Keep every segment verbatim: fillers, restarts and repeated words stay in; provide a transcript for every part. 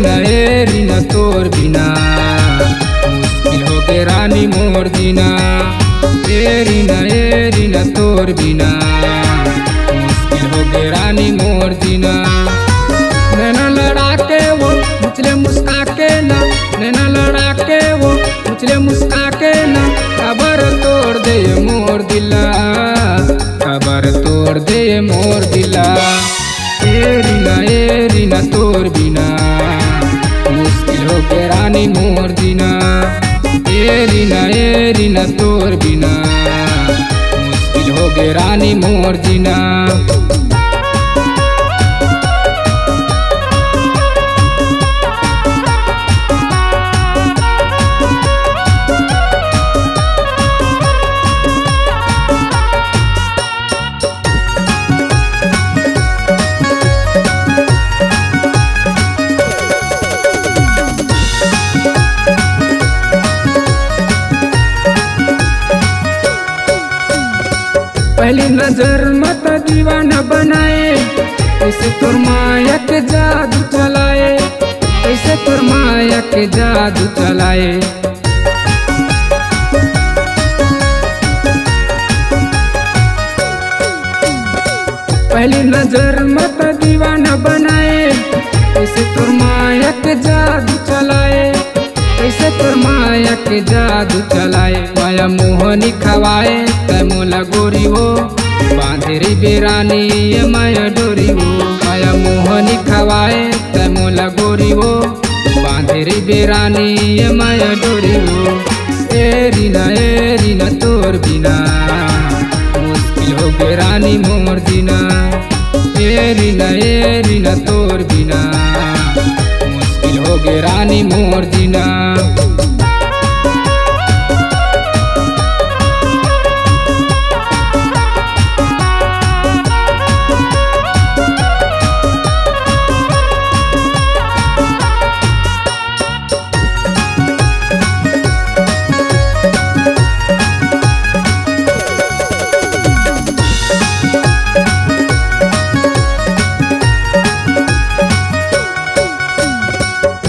ए रीना तोर बिना मुश्किल होगे रानी मोर जीना। ए रीना, ए रीना तोर बिना मुश्किल होगे रानी मोर जीना। नैना लड़ा के वो मुझले मुस्का के ना, नैना लड़ा के वो मुझले मुस्का के ना, काबर तोर दे मोर दिला, काबर तोर दे मोर दिला। ए रीना, ए रीना तोर बिना मुश्किल होगे रानी मोर जीना। ए रीना, ए रीना तोर बिना मुश्किल होगे रानी मोर जीना। पहली नजर म त दीवाना बनाए, कैसे तोर माया के जादू चलाए, कैसे तोर माया के जादू चलाए। पहली नजर म त दीवाना बनाए, कैसे तोर माया के जादू चलाए, कैसे तोर माया के जादू चलाए। माया मोहनी खवाए तै मोला गोरी वो, बांधे री बेरानी ये माया डोरी वो। माया मोहनी खवाए तै मोला गोरी वो, बांधे री बेरानी ये माया डोरी वो। ए रीना, ए रीना तोर बिना मुश्किल होगे रानी मोर जीना। ए रीना, ए रीना तोर बिना मुश्किल होगे रानी मोर जीना।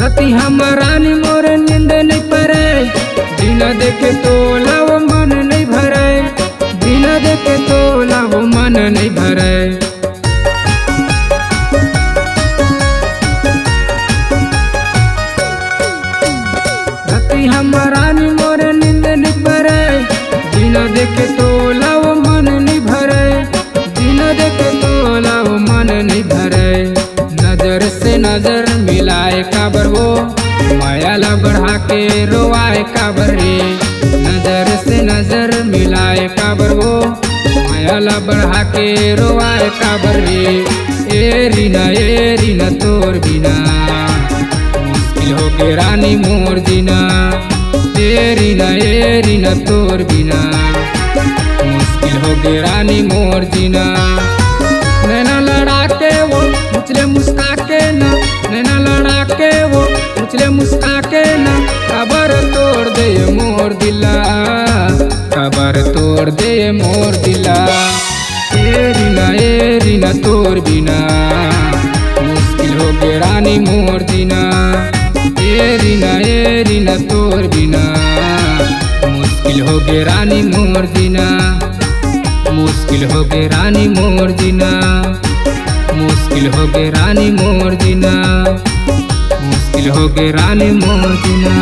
रति हमर रानी मोर नींद नहीं परे, बिना देखे तोला वो मन नहीं भरे, बिना देखे तोला वो मन नहीं भरे। रति हमर रानी मोर नींद नहीं परे, बिना देखे तोला वो मन नहीं भरे, बिना देखे तोला वो मन नहीं भरे। नजर से नजर मिलाए काबर वो, माया ला बढ़ा के रोवाए काबर रे। नजर से नजर मिलाए काबर वो, माया ला बढ़ा के रोवाए काबर रे। ए रीना, ए रीना तोर बिना मुश्किल होगे रानी मोर जीना। ए रीना, ए रीना तोर बिना मुश्किल होगे रानी मोर जीना। नैना लड़ा के वो मुझले मुस्का के ना, नैना लड़ा के वो मुझले मुस्का के ना, काबर तोर दे मोर दिला, काबर तोर दे मोर दिला। ए रीना, ए रीना तोर बिना मुश्किल होगे रानी मोर जीना। ए रीना, ए रीना तोर बिना मुश्किल होगे रानी मोर जीना। मुश्किल होगे रानी मोर जीना, मुश्किल होगे रानी मोर जीना, मुश्किल होगे रानी मोर जीना।